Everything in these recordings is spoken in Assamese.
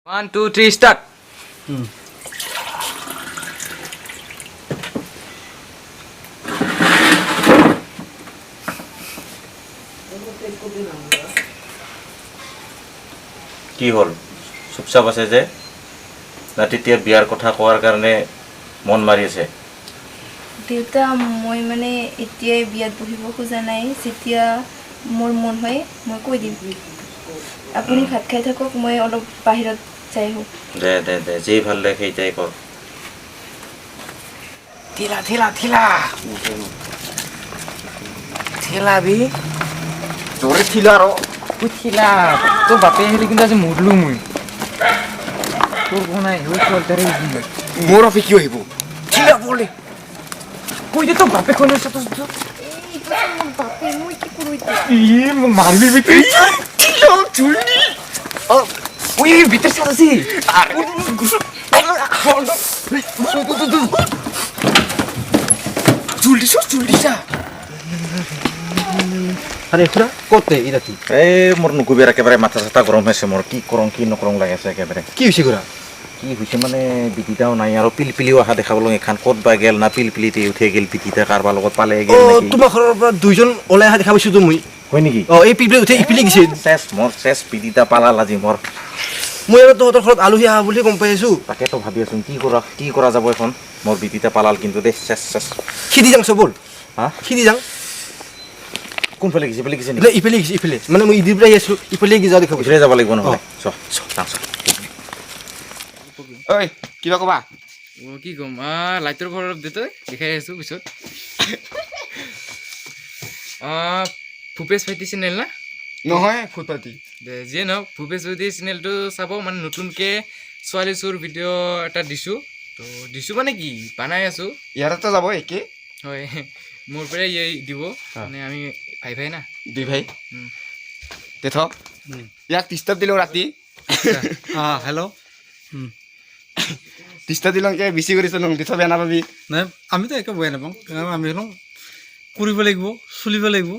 One, two, three, start. কি হ'ল, চুপচাপ আছে যে? না তেতিয়া বিয়াৰ কথা কোৱাৰ কাৰণে মন মাৰি আছে? দেউতা, মই মানে এতিয়াই বিয়াত বহিব খোজা নাই। যেতিয়া মোৰ মন হয়, মই কৈ দিম। আপুনি ভাত খাই থাকক, মই অলপ বাহিৰত যাই আহোঁ। দে দে দে, যি ভাল লাগে সেইটাই কৰ। ঠেলা ঠেলা ঠেলা ঠেলা বে। জোৰে ঠিলা আৰু। ঐ ঠেলা, তোৰ বাপে আহিলে কিন্তু আজি মৰলো মই। তোৰ কোৱা নাই, ঐ ছোৱালীটাৰে। মোৰ বাপে কিয় আহিব? ঠিলা বলে। কৈ দে, তোৰ বাপে কৈ লৈছে তোৰ। মোৰ বাপে, মই কি কৰোঁ এতিয়া? ই মোক মাৰিবি বে তুই। ঠিলা জলদি। ঐ, ভিতৰ চাল আছে। জলদি চা, জলদি চা। আৰে খুৰা, ক'ত এই ৰাতি? এই মোৰ নকবি আৰু, একেবাৰে মাথা চাথা গৰম হৈছে মোৰ। কি কৰং কি নকৰং লাগি আছে একেবাৰে। কি হৈছে খুৰা? কি হৈছে মানে, বিটিটাও নাই আৰু পিলপিলিও অহা দেখা পালোঁ। এখন ক'ত বা গেল, না পিলপিলিতে উঠে গেল বিটিটা, কাৰোবাৰ লগত পালে গেল নেকি? তোমাৰ ঘৰৰ পৰা দুইজন ওলাই অহা দেখা পাইছোঁতো মই। হয় নেকি? অঁ, এই পিলপিলি উঠে ইপিলি গৈছে। চেচ মোৰ, চেচ, বিটিটা পালাল আজি মোৰ। মই আৰু তহঁতৰ ঘৰত আলহী অহা বুলি গম পাই আছোঁ। তাকেতো ভাবি আছোঁ, কি কৰা যাব এখন। মোৰ বিটিটা পালাল কিন্তু দেই, চেচ চেচ। খেদি যাং চব, ব'ল। হা? খেদি যাং। কোনফালে গৈছে? ইফালে গৈছে নেকি? ইফালে, ইফালে গৈছে ইফালে। মানে মই ইদিৰ পৰা আহি আছিলোঁ, ইফালে যোৱা দেখা পাইছোঁ। ইফালে যাব লাগিব নহ'লে। চ যাওঁ চ। ঐ, কিবা কবা? অ, কি ক'ম? লাইটৰ ঘৰত দে, তই দেখাই আছোঁ পিছত। ভূপেশ ভাইটি চেনেল না? নহয়, ফুটপাতি। দে, যিয়ে নহওক, ভূপেশ ভাইটি চেনেলটো চাব। মানে নতুনকৈ ছোৱালী চোৰ ভিডিঅ' এটা দিছোঁ। তো দিছোঁ মানে কি, বনাই আছোঁ। ইয়াতেতো যাব একে। হয়, মোৰ পৰাই এই দিব। মানে আমি ভাই ভাই না। দুই ভাই। দে থ, ইয়াক ডিষ্টাৰ্ব দিলোঁ ৰাতি। অঁ, হেল্ল'। ডিষ্টাৰ্ব দিলোঁ, বেছি কৰিছোঁ। দি থ, বেয়া নাপাবি। নাই, আমিতো একো বেয়া নাপাওঁ, কাৰণ আমি হ'লেও কৰিব লাগিব, চলিব লাগিব।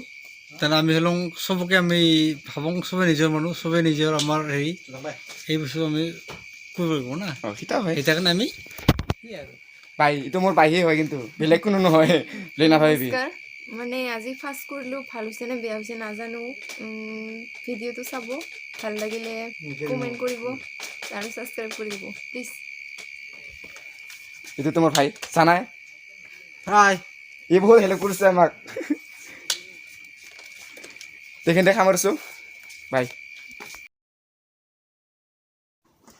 তেনে আমি হ'লেও চবকে আমি ভাবোঁ, চবে নিজৰ মানুহ, চবে নিজৰ আমাৰ হেৰি, সেই বস্তু আমি কৰিব লাগিব না। অঁ, সিতা হয়। সেইকাৰণে আমি ভাই, এইটো মোৰ বাহিৰে হয় কিন্তু, বেলেগ কোনো নহয়, বেলেগ নাভাবিবি। নমস্কাৰ। মানে আজি ফাৰ্ষ্ট কৰিলোঁ, ভাল হৈছে নে বেয়া হৈছে নাজানো। ভিডিঅ'টো চাব, ভাল লাগিলে কমেণ্ট কৰিব আৰু ছাবস্ক্ৰাইব কৰি দিব প্লিজ। এইটো তোমাৰ ভাই জানাই। হাই। ই বহুত হেল্প কৰিছে আমাক। তেখেতে সামৰিছোঁ, বাই।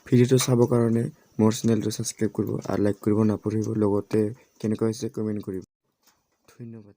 ভিডিঅ'টো চাবৰ কাৰণে মোৰ চেনেলটো ছাবস্ক্ৰাইব কৰিব আৰু লাইক কৰিব নাপাহৰিব। লগতে কেনেকুৱা হৈছে কমেণ্ট কৰিব। ধন্যবাদ।